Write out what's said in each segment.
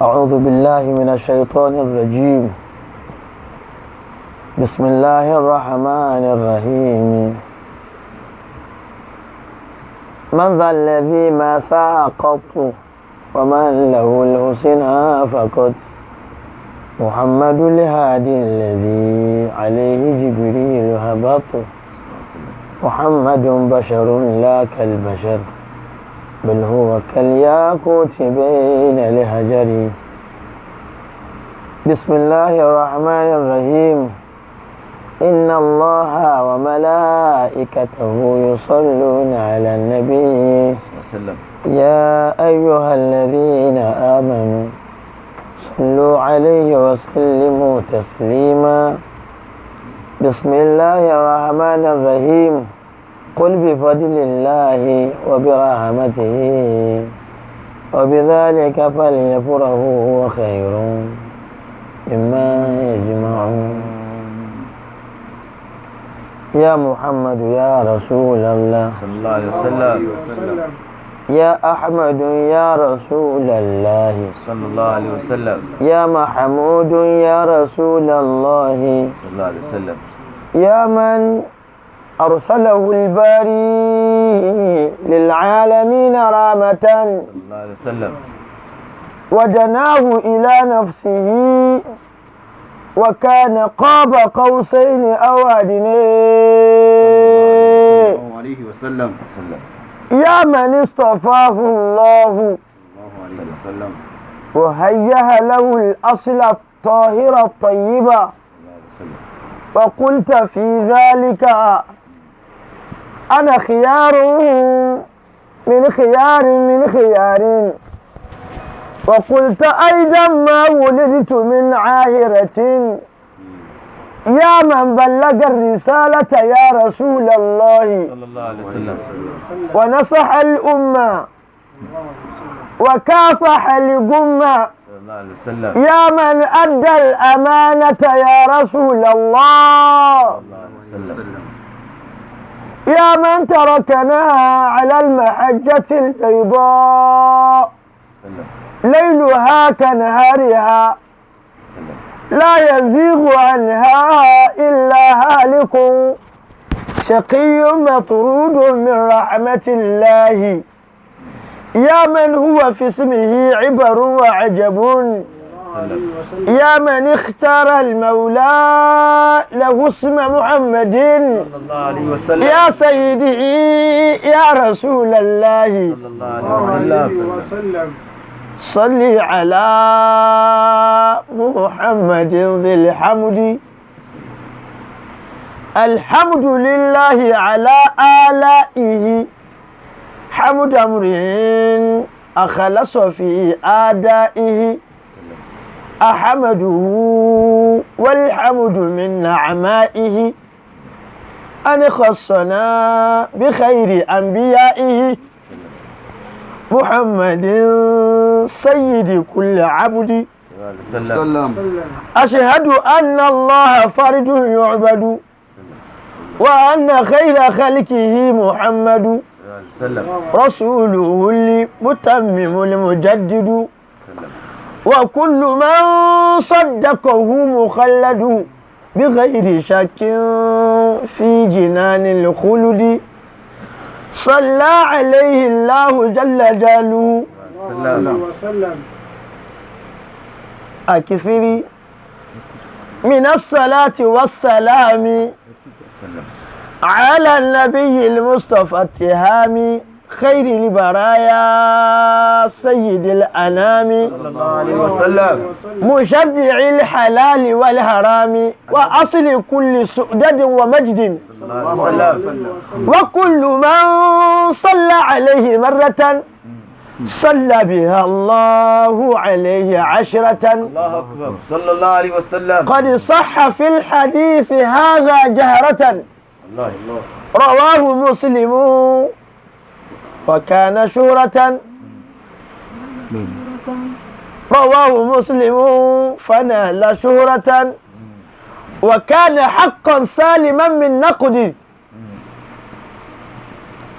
أعوذ بالله من الشيطان الرجيم. بسم الله الرحمن الرحيم. من ذا الذي ما ساقط ومن له الحسنى فقط، محمد الهادي الذي عليه جبريل هبط، محمد بشر لا كالبشر بل هو كالياقوت بين الحجر. بسم الله الرحمن الرحيم. إن الله وملائكته يصلون على النبي وسلم. يا أيها الذين آمنوا صلوا عليه وسلموا تسليما. بسم الله الرحمن الرحيم. قل بفضل الله وبرحمته وبذلك فليفرحوا هو خير مما يجمعون. يا محمد يا رسول الله صلى الله عليه وسلم. يا أحمد يا رسول الله صلى الله عليه وسلم. يا محمود يا رسول الله صلى الله عليه وسلم. يا من أرسله الباري للعالمين رحمة صلى الله عليه وسلم. ودناه إلى نفسه وكان قاب قوسين أو أدنى. الله عليه وسلم. يا من اصطفاه الله الله عليه وسلم. وهيأ له الأصل الطاهر الطيب، وقلت في ذلك أنا خيار من خيار من خيار، وقلت أيضا ما ولدت من عاهرة. يا من بلغ الرسالة يا رسول الله صلى الله عليه وسلم. ونصح الأمة وكافح الغمة. صلى الله عليه وسلم. يا من أدى الأمانة يا رسول الله. صلى الله عليه وسلم. يا من تركنا على المحجة البيضاء ليلها كنهارها لا يزيغ عنها إلا هالك شقي مطرود من رحمة الله. يا من هو في اسمه عبر وعجب. يا من اختار المولى له اسم محمد صلى الله عليه وسلم. يا سيدي يا رسول الله صلى الله عليه وسلم. صلي على محمد ذي الحمد. الحمد لله على آلائه حمد امرئ أخلص في آدائه، أحمده والحمد من نعمائه أن خصنا بخير أنبيائه محمد سيد كل عبد. أشهد أن الله فرد يعبد وأن خير خلقه محمد رسوله المتمم المجدد، وكل من صدقه مخلد بغير شك في جنان الخلد. صلى عليه الله جل جلاله. أكثري من الصلاة والسلام على النبي المصطفى التهامي خير البرايا سيد الأنام صلى الله عليه وسلم. مشرع الحلال والحرام وأصل كل سؤدد ومجد. صلى الله عليه وسلم. وكل من صلى عليه مرة صلى بها الله عليه 10. الله أكبر. صلى الله عليه وسلم. قد صح في الحديث هذا جهرة. الله الله. رواه مسلم وكان شهرة. رواه مسلم فنال شهرة وكان حقا سالما من نقد.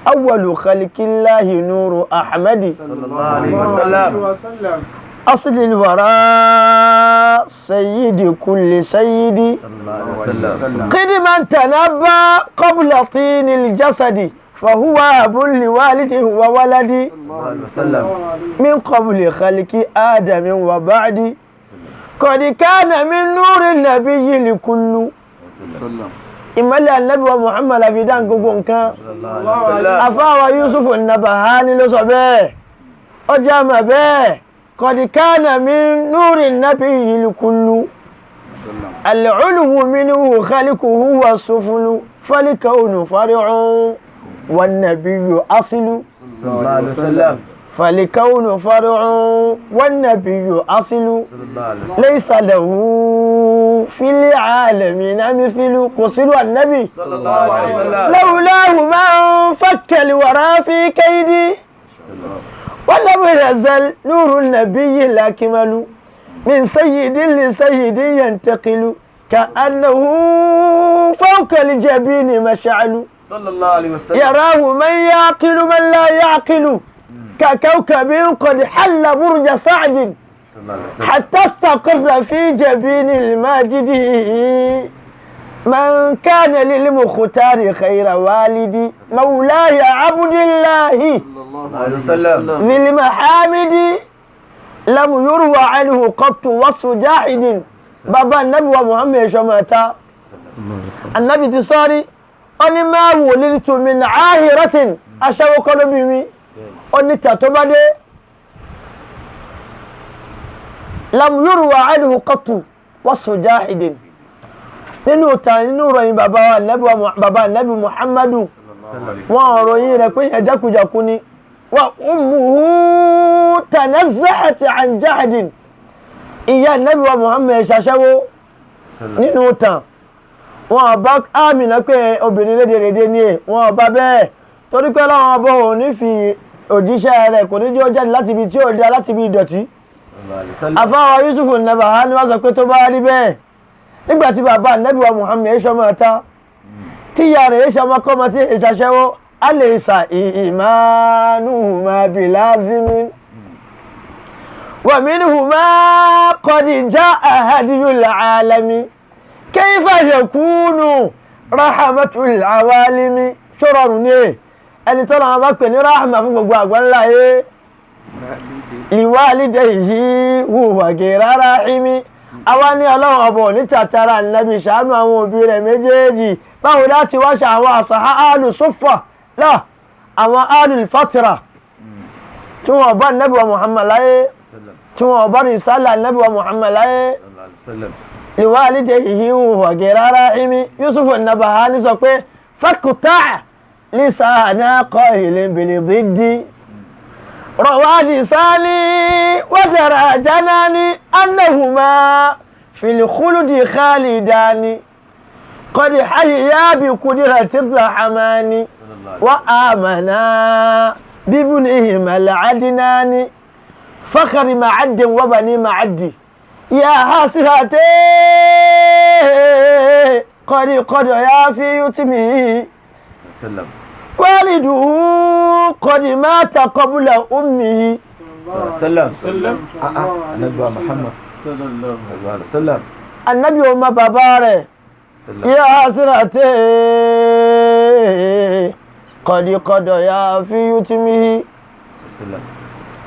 أول خلق الله نور أحمد صلى الله عليه وسلم. أصل الوراء سيد كل سيد صلى الله عليه وسلم. قدما تنبى قبل طين الجسد فهو أب لوالده وولد صلى الله عليه وسلم. من قبل خلق آدم وبعد قد كان من نور النبي لكل وسلم. ìmọ́lẹ̀ Ànábì wa Muhammad la fi dá gbogbo nǹkan. صلى الله عليه وسلم. Àfáwà Yusuf Nabahani ló sọ bẹ́ẹ̀, ó jẹ́ àmà bẹ́ẹ̀, قد كان من نور النبي لكل وسلم. العلو منه خلقه والسفل فالكون فرع والنبي أصل صلى الله عليه وسلم. فالكون فرع والنبي أصل صلى الله عليه وسلم. ليس له في العالمين مثل قصر النبي صلى الله عليه وسلم. لولاه ما انفك الورى في كيدي ولم يزل نور النبي الأكمل من سيد لسيد ينتقل كأنه فوق الجبين مشعل صلى الله عليه وسلم. يراه من يعقل من لا يعقل ككوكب قد حل برج سعد صلى الله عليه وسلم. حتى استقر في جبين الماجد من كان للمختار خير والدي مولاي عبد الله صلى الله عليه عليه وسلم. وسلم. ذي المحامد لم يروى عنه قط وصف جاحد bàbá النبي ومحمد شماتا النبي ti sọ́rí ó ní ما ولدت من عاهرة aṣẹ́wó kọ́ ló bí mi ó ní tàtó bá dé لم يروى عنه قط وصف جاحد nínú ìtàn nínú ìròyìn bàbá wa Ànábì wa bàbá Ànábì Muhammadu wọn ròyìn rẹ̀ pé yẹn jákujàku ni wa ummuhu tanazzahat an jahadin ìyá Ànábì wa Muhammad ṣaṣẹ́wó nínú ìtàn wọn bá Àmínà pé obìnrin rédèrèdè ni ẹ wọn bá bẹ́ẹ̀ torí pé Ọlọ́run ọba ò ní fi òjíṣẹ́ rẹ̀ kò ní jẹ́ ó jáde láti ibi tí ó dá láti ibi ìdọ̀tí. Àfáwà Yusuf Nabahani wá sọ pé tó bá rí bẹ́ẹ̀ nígbà tí bàbá Ànábì wa Muhammad ṣọmọ ọ̀tá tí ìyá rẹ̀ ṣọmọ kọ́mọ tí ìṣàṣẹ́wó a lè sa ìmánuhuma bilazimi wa minhuma qad jaa hadiyul alami kayfa yakunu rahmatul awalimi ṣọ́rọ̀rùn ní ẹ̀ ẹni tọ́lọ́ wọn bá pè ní rahma fún gbogbo àgbáńlá yé liwalidayhi huwa ghayra rahimi àwa ní ọlọ́run ọbọ̀ ní tàtàrà nàbì ṣàánú àwọn òbí rẹ̀ méjèèjì báwo láti wá ṣe àwọn àṣàhà alùsùfà náà àwọn alùfàtìrà tí wọ́n bá nàbì wa Muhammad láyé tí wọ́n bá rìsálà nàbì wa Muhammad láyé liwalidayhi huwa ghayra rahimi Yusuf Nabahani sọ pé fakuta lisana qailin bil diddi روى لساني ودرى جناني أنهما في الخلد خالدان قد حيا بقدرة الرحمن وآمنا بابنهما العدنان فخر معد وبني معد يا حسرتي قد قد يا في يتمه والده قد مات قبل أمه سلم النبي محمد صلى الله عليه وسلم. النبي ọmọ bàbá rẹ̀ يا حسرتي قد قد يا في يتمه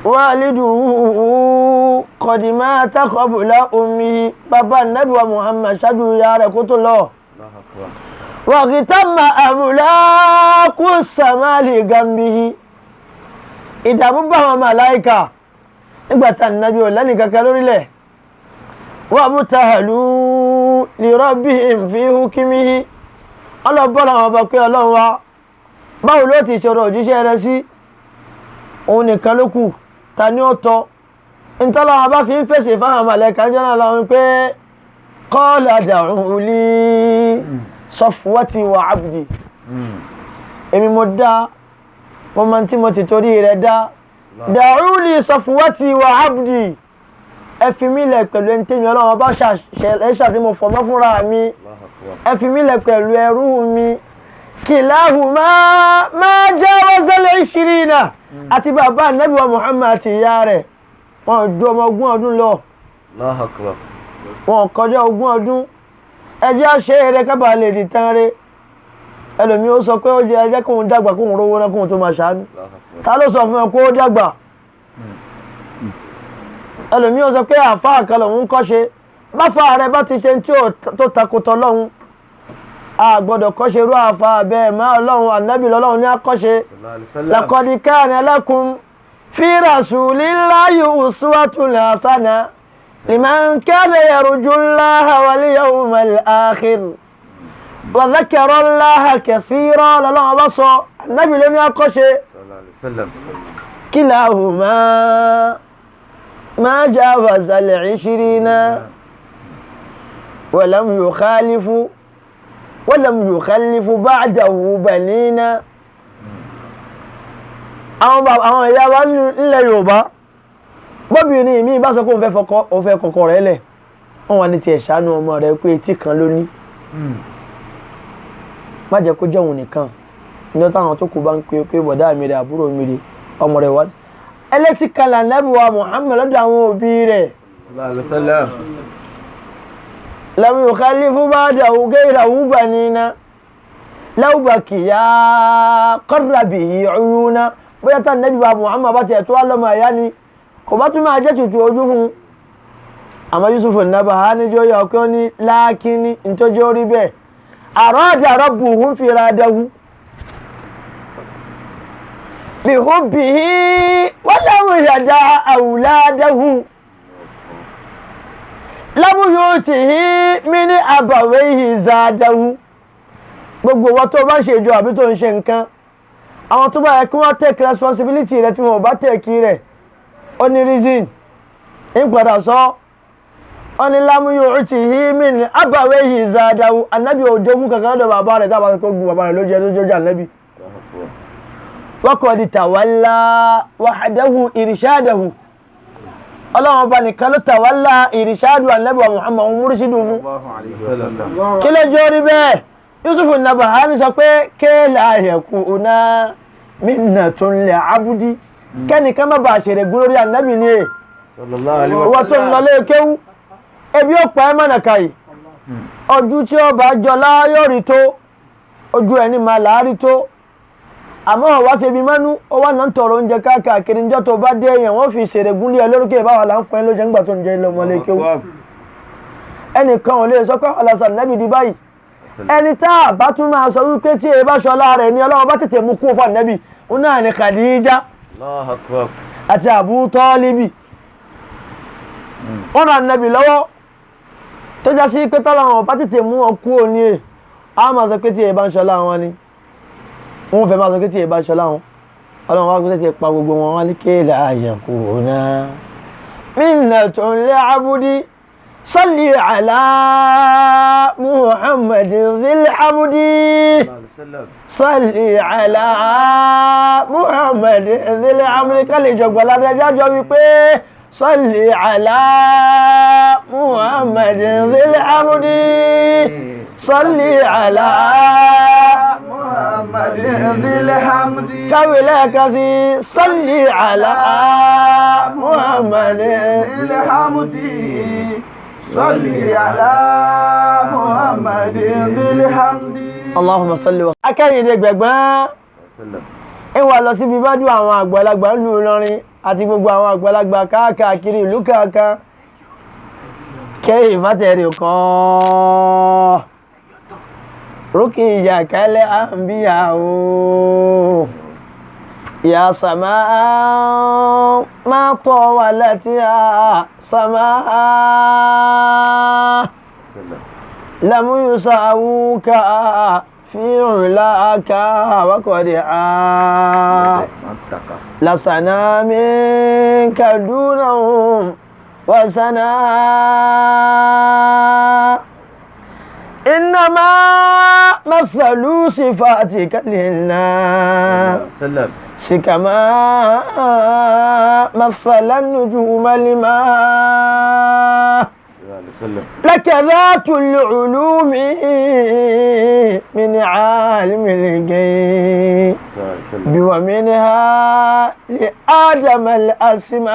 والده قد مات قبل أمه bàbá النبي ومحمد ṣáájú ìyá rẹ̀ kó tó lọ. wàkìtàmà àmúlákù sàmàlì gàmbìhì ìdààmú bá àwọn màláìkà nígbà tá nàbí ò lẹ́nì kankan lórílẹ̀ wà mú tàhálù lirọ́bì fi hukimihi ọlọ́bọ̀lọ́ àwọn ọba pé ọlọ́run wa báwo ló ti ṣòro òjíṣẹ́ rẹ sí òun nìkan ló kù ta ni ó tọ́ ntọ́lọ́wọ́n bá fi ń fèsì fáwọn màláìkà ń jọ́nà lọ́wọ́ pé qala da'u li sọfúwátì wà ábùdì èmi mo dá mo máa tí mo ti torí rẹ̀ dá dàrúlì sọfúwátì wà ábùdì ẹ fi mí lẹ̀ pẹ̀lú ẹni tẹ́mi ọlọ́run bá ṣẹ̀ṣà tí mo fọ̀mọ́ fúnra mi ẹ fi mí lẹ̀ pẹ̀lú ẹrú mi kìláhùmá máa jẹ́ wọ́sẹ̀lẹ̀ ìṣirí náà àti bàbá ànábì wa Muhammad àti ìyá rẹ̀ Wọn ju ọmọ 20 ọdún lọ. Allahu Akbar. Wọn kọjá 20 ọdún. Ẹjẹ́ àṣẹ rẹ kábàá lè di tán rẹ. Ẹlòmíì ó sọ pé ó jẹ ẹjẹ́ kóun dàgbà kóun rówó náà kóun tó máa ṣàánú. Allahu Akbar. Ta ló sọ fún ẹ kó dàgbà? Ẹlòmíì ó sọ pé àáfàá kan lòun ń kọ́ṣe. Báfa rẹ bá ti ṣe tí ó tó takotọ lọ́hún, a gbọ́dọ̀ kọ́ṣe irú àáfàá bẹ́ẹ̀ má. Ọlọ́run ànábì lọ́lọ́run ní àkọ́ṣe. Sallallahu alaihi wasallam. Laqad kana lakum fi rasulillahi uswatun hasana liman kana yarjullaha wal yawmal akhir wa dhakara Allaha kathira. Lọ́lọ́run bá sọ ànábì ló ní àkọ́ṣe. Sallallahu alaihi wasallam. Kilahuma ma jawaza al-ishrina walam yukhalifu walam yukhalifu ba'dahu banina. Àwọn bàbá àwọn ìyá wa nílẹ̀ Yorùbá, bóbìnrin mi bá sọ pé òun fẹ́ fọkọ, òun fẹ́ kọkọ rẹ̀ lẹ̀, wọ́n wà ní tiẹ̀ ṣàánú ọmọ rẹ̀ pé etí kan ló ní, má jẹ́ kó jẹ́ òun nìkan ní ọ̀tá. Àwọn tó kù bá ń pe pé bọ̀dá mi rẹ̀, àbúrò mi rẹ̀, ọmọ rẹ̀ wá ẹlẹ́tì kalà nẹ́bùwà Muhammad lọ́dọ̀ àwọn òbí rẹ̀. Sallallahu alaihi wasallam. Lam yukhalifu ba'dahu ghayrahu banina law bakiya qarra bihi uyuna. Bóyá tá nẹ́bí wa Muhammad bá tiẹ̀ tó wá lọ́mọ ẹ̀yá ni kò bá tún máa jẹ́ tutù ojú fún un. Àmọ́ Yusuf Nabahani jọ yọ pé ó ní láàkíní nítọ́jú orí bẹ́ẹ̀ arada rabbuhum firadahu bihubbihi walam yada awladahu lam yutihi min abawayhi zadahu. Gbogbo wọn tó bá ń ṣe ìjọ àbí tó ń ṣe nǹkan, àwọn tó bá yẹ kí wọ́n take responsibility rẹ tí wọn ò bá take rẹ̀, ó ní reason ń padà sọ. Ó ní lam yutihi min abawayhi zadahu. Ànábì òjogún kankan lọ́dọ̀ bàbá rẹ̀ tábà kó gun bàbá rẹ̀ ló jẹ́ tó jọjọ́ ànábì. Allahu Akbar. Waqad tawalla wahdahu irshadahu. Ọlọ́run ọba nìkan ló tawalla irshadu ànábì wa Muhammad, òun múrísídù fún. Sallallahu alaihi wasallam. Kí ló jẹ́ orí bẹ́ẹ̀? Yusuf Nabahani sọ pé kéèlà yakuna minnatun li abdi, kẹ́nìkan má bàa ṣèrè gún lórí ànábì ni è. Sallallahu alaihi Ìwọ tó ń lọ wasallam. lé kéwú, ebi ó pa ẹ́ mọ̀nà kàyí. Ojú tí ó bá jọlá yóò rí tó ojú ẹni máa láàrí tó, àmọ́ ọ̀wá febi mọ́nú, ó wà náà ń tọrọ oúnjẹ káàkiri. Níjọ́ tó bá dé èèyàn, wọ́n fi ṣèrè gún lé ẹ lórúkẹ. Báwa là ń fún ẹ lóúnjẹ ńgbà tó ń jẹ lọ́mọ lé kéwú. Ẹnìkan ò lè sọ pé ọlọ́sàn nẹ́bì di báyìí. Ẹni tá a bá tún máa sọ wípé tí ẹ bá ṣọlá rẹ̀ ni Ọlọ́run bá tètè mú kú fún ànẹ́bì, òun náà ni Khadija Allahu Akbar. àti Abu Tọ́líbì. Wọ́n ràn ànẹ́bì lọ́wọ́ tó já sí pé tọ́lọ́run bá tètè mú ọ kú òní ẹ̀, á máa sọ pé tí ẹ bá ń ṣọlá wọn ni wọ́n fẹ́ máa sọ pé tí ẹ bá ń ṣọlá wọn, Ọlọ́run wá tètè pa gbogbo wọn. Wọn ní kéèlà àyẹ̀kù náà minnatun li abudi salli ala Muhammadin dhil hamdi. Sallallahu alaihi wasallam. Salli ala Muhammadin dhil hamdi. Ká lè jọgbọ́n ládẹ́jájọ́ wípé salli ala Muhammadin dhil hamdi, salli ala Muhammad dhil hamdi. Káwé lẹ́ẹ̀kan sí, salli ala Muhammadin dhil hamdi. Salli ala Muhammad dhil hamdi. Allahumma salli wa. Akẹ́yìndé gbẹ̀gbọ́n Sallam. ń wà lọ síbi bájú àwọn àgbàlagbà ń lu Ìlọrin àti gbogbo àwọn àgbàlagbà káàkiri ìlú kankan kẹ́yìn fàtẹ̀rẹ̀ kọ́ rúkì ìyá kẹ́lẹ́ àǹbíyà o ìyá sàmá máa tọ́ wà láti sàmá Sallam. لم يسعوك في علاك وقد Mantaka. لسنا منك دونهم وسنا إنما مثل صفاتك للناس Sallam. كما مثل النجوم لما Sallallahu alaihi Sallam. لك ذات العلوم من عالم الغيب Sallam. ومنها لآدم الأسماء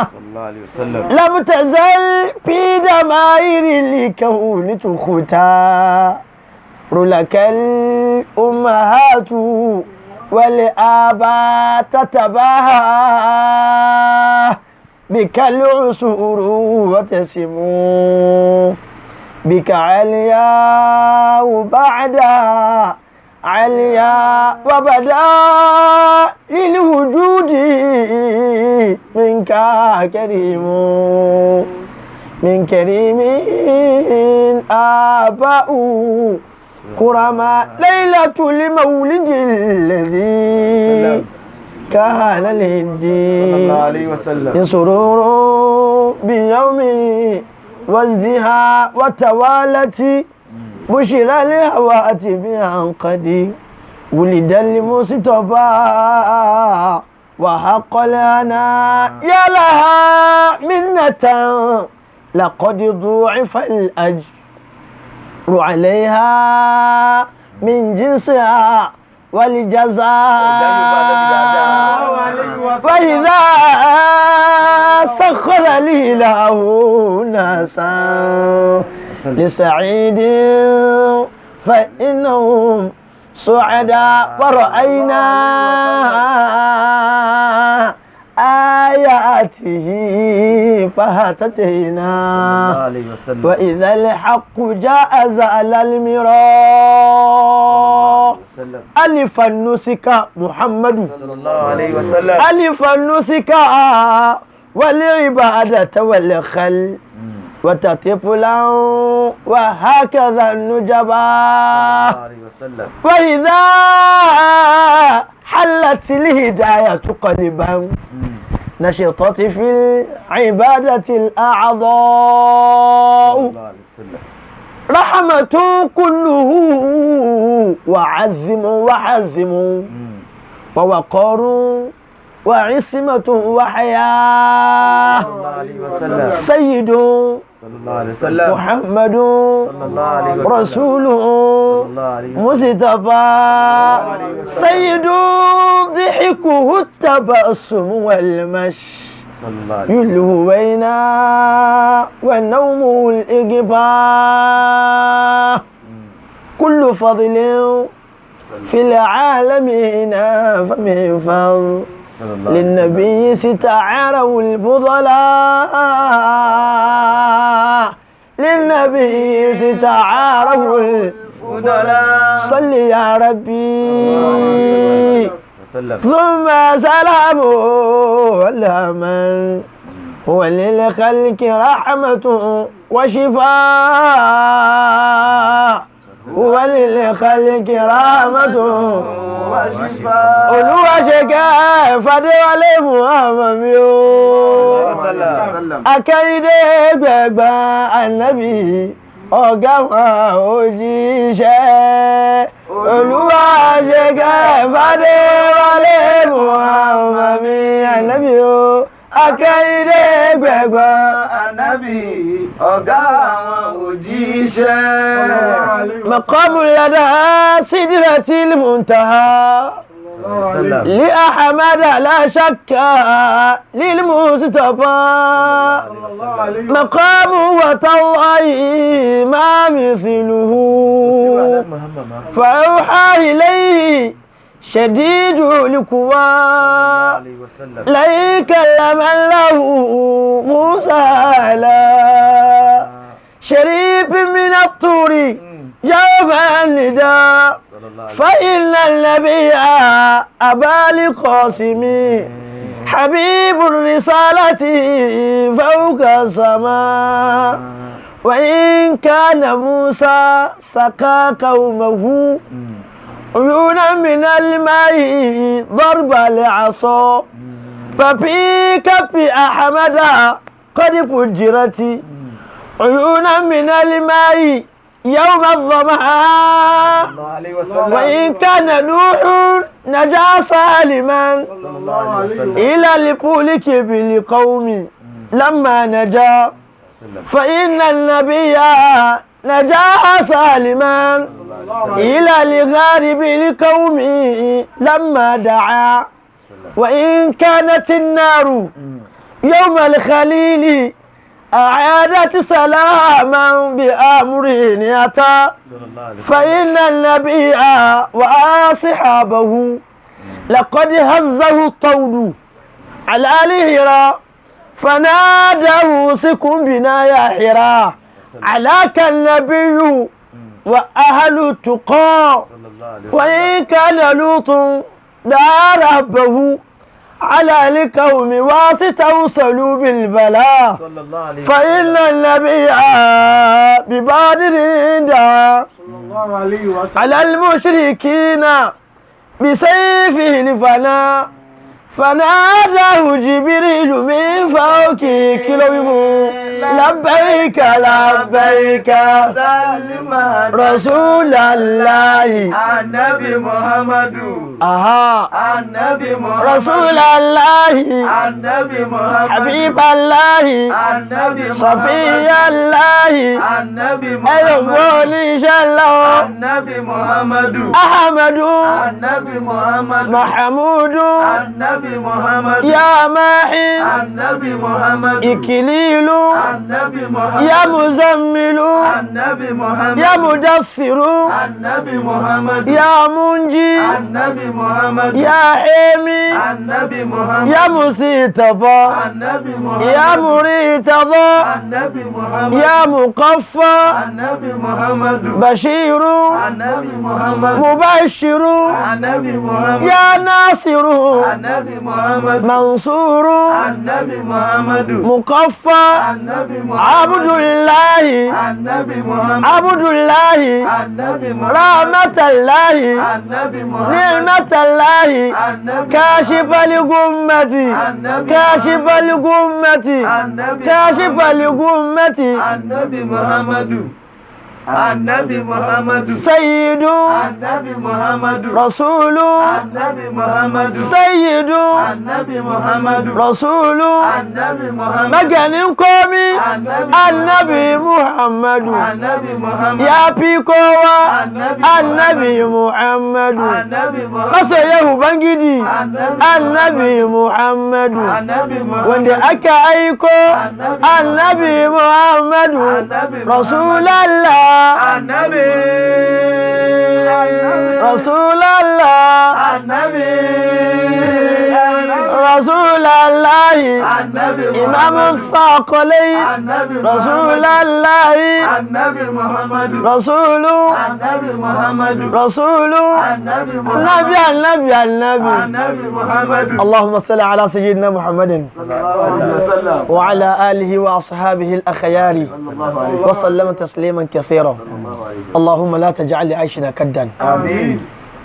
Sallallahu alayhi wa sallam. لم تزل في دمائر الكون تختار لك الأمهات والآباء تتباهى بك العصور وتسمو بك عليا وبعد عليا وبدا للوجود منك كريم من كريم آباء كرما ليلة المولد الذي كان للدين Sallallahu alayhi wa sallam. سرور بيوم وازدها وتوالت بشرى الهوات بها قد ولد المصطفى وحق لنا يا لها منة لقد ضوعف الأجر عليها من جنسها والجزاء فإذا سخر الإله ناسا لسعيد فإنهم سعداء ورأينا آياته فهتتينا Sallallahu alayhi wa sallam. وإذا الحق جاء زال المراء Sallam. ألف النسك محمد Sallallahu alayhi wa sallam. ألف النسك والعبادة والخل وتطفلا وهكذا النجبا Sallallahu alayhi wa sallam. وإذا حلت الهداية قلبا نشطت في العبادة الأعضاء Sallallahu alayhi wa sallam. رحمة كله وعزم وحزم ووقار وعصمة وحياة Sallallahu alayhi wa sallam. سيد Sallallahu alayhi wa sallam. محمد Sallallahu alayhi wa sallam. رسول Sallallahu alayhi wa sallam. مصطفى سيد ضحكه التبسم والمشي Sallallahu alayhi wa sallam. الهوينا والنوم الإقباء كل فضل في العالمين فمن فضل Sallallahu alayhi wa sallam. للنبي استعاروا الفضلاء للنبي استعاروا الفضلاء. صل يا ربي Sallam. ثم سلام على من هو للخلق رحمة وشفاء هو للخلق رحمة وشفاء. Olúwa ṣe kẹ́ Fadéwálé Muhammad mi o. Sallam. Akẹ́yìndé gbẹ̀gbà ànábì ọ̀gá wọn òjíṣẹ́. Olúwa ṣe kẹ́ Fadéwálé Muhammad mi ànábì o. Akẹ́yìndé gbẹ̀gbà. Ànábì ọ̀gá àwọn òjíṣẹ́. مقام لدى سدرة المنتهى Sallam. لأحمد لا شك للمصطفى مقام وطوعي ما مثله Muhammad ma. فأوحى إليه شديد القوى Alayhi wa sallam. ليكلم له موسى لا شريف من الطور يوم النداء Sallallahu alayhi فإن النبي أبا القاسم حبيب الرسالة فوق السماء وإن كان موسى سقى قومه عيونا من الماء ضرب العصا ففي كف أحمد قد فجرت عيونا من الماء يوم الظمأ alayhi wa sallam. وإن كان نوح نجا سالما Sallallahu alayhi wa sallam. إلى الفلك بالقوم لما نجا فإن النبي نجا سالما إلى الغارب لقوم لما دعا. وإن كانت النار يوم الخليل أعادت سلاما بأمر أتى. فإن النبي وأصحابه لقد هزه الطول على الهراء فناداه سكن بنا يا حراء علاك النبي وأهل التقى. وإن كان لوط دعا ربه على القوم واستوصلوا بالبلاء. فإن النبي ببادر دعا على المشركين بسيفه الفناء فناداه جبريل من فوق كيلو لبيك لبيك Sálímà رسول الله. Ànábì Muhammadu. أها Ànábì Muhammadu. رسول الله Ànábì Muhammadu. حبيب الله Ànábì صفي Muhammadu. الله Ànábì أيوم Muhammadu. إن شاء الله Ànábì Muhammadu. أحمد Ànábì Muhammadu. محمود Ànábì Muhammadu. يا ماحي Ànábì Muhammadu. إكليل Ànábì Muhammadu. يا مزمل Ànábì Muhammadu. يا مدثر Ànábì Muhammadu. يا منجي Ànábì Muhammadu. يا حامي Ànábì Muhammadu. يا مسيتضى Ànábì Muhammadu. يا مريتضى Ànábì Muhammadu. يا مقفى Ànábì Muhammadu. بشير Ànábì Muhammadu. مبشر Ànábì Muhammadu. يا ناصر Ànábì Muhammadu. منصور Ànábì Muhammadu. مقفى Ànábì عبد Muhammadu. الله Ànábì Muhammadu. عبد الله Ànábì Muhammadu. رحمة الله Ànábì Muhammadu. نعمة الله Ànábì كاشف الغمة Ànábì كاشف الغمة Ànábì كاشف الغمة Ànábì Muhammadu. Ànábì Muhammadu. سيد Ànábì Muhammadu. رسول Ànábì Muhammadu. سيد Ànábì Muhammadu. رسول Ànábì Muhammadu. maganin komi Ànábì annabi Muhammadu Ànábì Muhammadu. ya fi kowa Ànábì annabi Muhammadu Ànábì Muhammadu. masoyan Ubangiji annabi Muhammadu Ànábì Muhammadu. wanda aka aiko annabi Muhammadu Rasulallah Ànábì. Rasulallah Ànábì. Rasulallah Ànábì Imam Muhammadu. Thaqalayn Ànábì Muhammadu. Rasulallah Ànábì Muhammadu. Rasulu Ànábì Muhammadu. Rasulu Ànábì Muhammadu. Annabi Annabi Annabi. Ànábì Muhammadu. اللهم صل على سيدنا محمد Sallallahu alaihi wasallam. وعلى آله وأصحابه الأخيار Sallallahu alaihi وسلم تسليما كثيرا. اللهم لا تجعل لعيشنا كدا Àmín.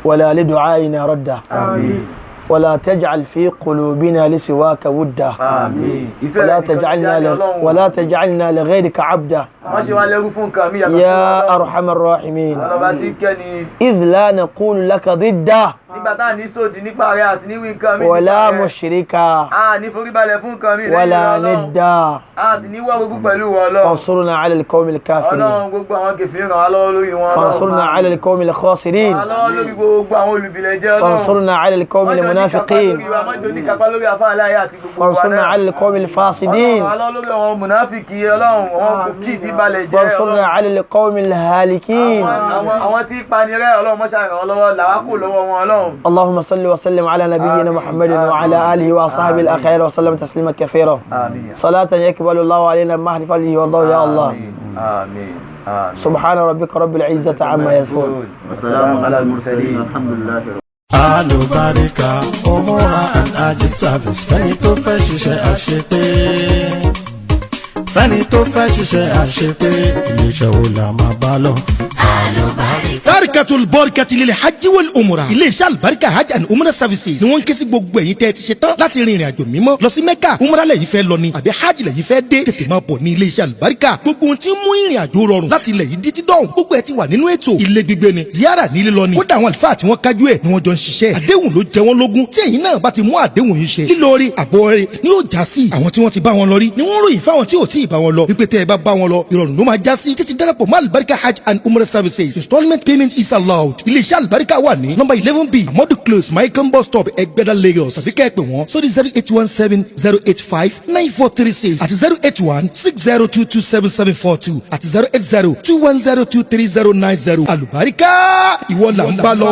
ولا لدعائنا ردا Àmín. ولا تجعل في قلوبنا لسواك ودا Àmín. Ìfẹ́ ولا rẹ̀ nìkan ló تجعلنا jáde Ọlọ́run. ولا تجعلنا لغيرك عبدا Má ṣe wá lẹ́rú fún nǹkan mi yàtọ̀ sí يا Ọlọ́run. أرحم الراحمين. Ọlọ́ba tí kẹ́ni إذ لا نقول لك ضدا nígbà tá à ní sòdì nípa rẹ̀ àti níwí nǹkan mi ولا nípa rẹ̀. مشركا A ní foríbalẹ̀ fún nǹkan mi lẹ́yìn ولا Ọlọ́run. ندا. A sì ní wá ogún pẹ̀lú wọn Ọlọ́run. فانصرنا على القوم الكافرين. Ọlọ́run gbogbo àwọn kèfèrí ràn wá lọ́wọ́ lórí wọn Ọlọ́run. فانصرنا على القوم الخاسرين. Ràn wá lọ́wọ́ lórí gbogbo àwọn olùbílẹ̀jẹ́ Ọlọ́run. فانصرنا على القوم Má jẹ́ oníkápá المنافقين. lórí wa, má jẹ́ oníkápá lórí afáàláyé àti gbogbo wa فانصرنا náà. على القوم الفاسدين. Ọlọ́run ràn wá lọ́wọ́ lórí àwọn mùnáfìkì Ọlọ́run, àwọn kòkí tí balẹ̀ jẹ́ فانصرنا Ọlọ́run. على القوم الهالكين. Àwọn tí panirẹ́ Ọlọ́run mọ́ṣá ràn wọ́n lọ́wọ́ làwa kò lọ́wọ́ wọn Ọlọ́run. اللهم صل وسلم على نبينا آمين. محمد آمين. وعلى آله وأصحابه آمين. الأخيار وسلم تسليما كثيرا. آمين. صلاة يقبل الله علينا ما فضله والله يا الله. آمين. آمين. آمين. سبحان ربك رب العزة عما يصفون. وسلام على المرسلين. الحمد لله. Alùbáríkà Umura and Hajj service fẹ́ni tó fẹ́ ṣiṣẹ́ àṣepé fẹ́ni tó fẹ́ ṣiṣẹ́ àṣepé iléeṣẹ́ wo la máa bá lọ. Àlùbáríkà. Tarikatul Barikati lil Hajj wal Umrah. Iléeṣẹ́ Àlùbáríkà Hajj and Umrah Services ni wọ́n ń ké sí gbogbo ẹ̀yin tẹ́ ẹ ti ṣe tán láti rin ìrìn àjò mímọ́ lọ sí Mẹ́kà. Umrah lẹ́yìn fẹ́ lọ ni àbí Hajj lẹ́yìn fẹ́ dé. Tètè máa bọ̀ ní iléeṣẹ́ Àlùbáríkà. Gbogbo ohun tí ń mú ìrìn àjò rọrùn láti ilẹ̀ yìí dí tí dọ̀hùn. Gbogbo ẹ̀ ti wà nínú ètò. Ilé gbígbé ni, ziyara nílé lọ ni. Kódà àwọn àlùfáà tí wọ́n kájú ẹ̀ ni wọ́n jọ ń ṣiṣẹ́. Àdéhùn ló jẹ wọ́n lógún. Tí ẹ̀yin náà bá ti mú àdéhùn yìí ṣe, lílọrí àbọ̀ rẹ̀ ni yóò já sí. Àwọn tí wọ́n ti bá wọn lọ rí ni wọ́n ròyìn fáwọn tí ò tí ì bá wọn lọ, wípé tẹ́ ẹ bá bá wọn lọ, ìrọ̀rùn ló máa já sí. Títí darapọ̀ mọ́ Àlùbáríkà Hajj and Umrah Services. Installment payment is allowed. Iléeṣẹ́ Àlùbáríkà wà ní nọ́mbà 11B, Amadu Close, Michael Bus Stop, Ẹgbẹ́dá, Lagos. Tàbí kẹ́ ẹ pè wọ́n sórí 08170859436 àti 08160227742 àti 08021023090. Àlùbáríkà, ìwọ là ń bá lọ o.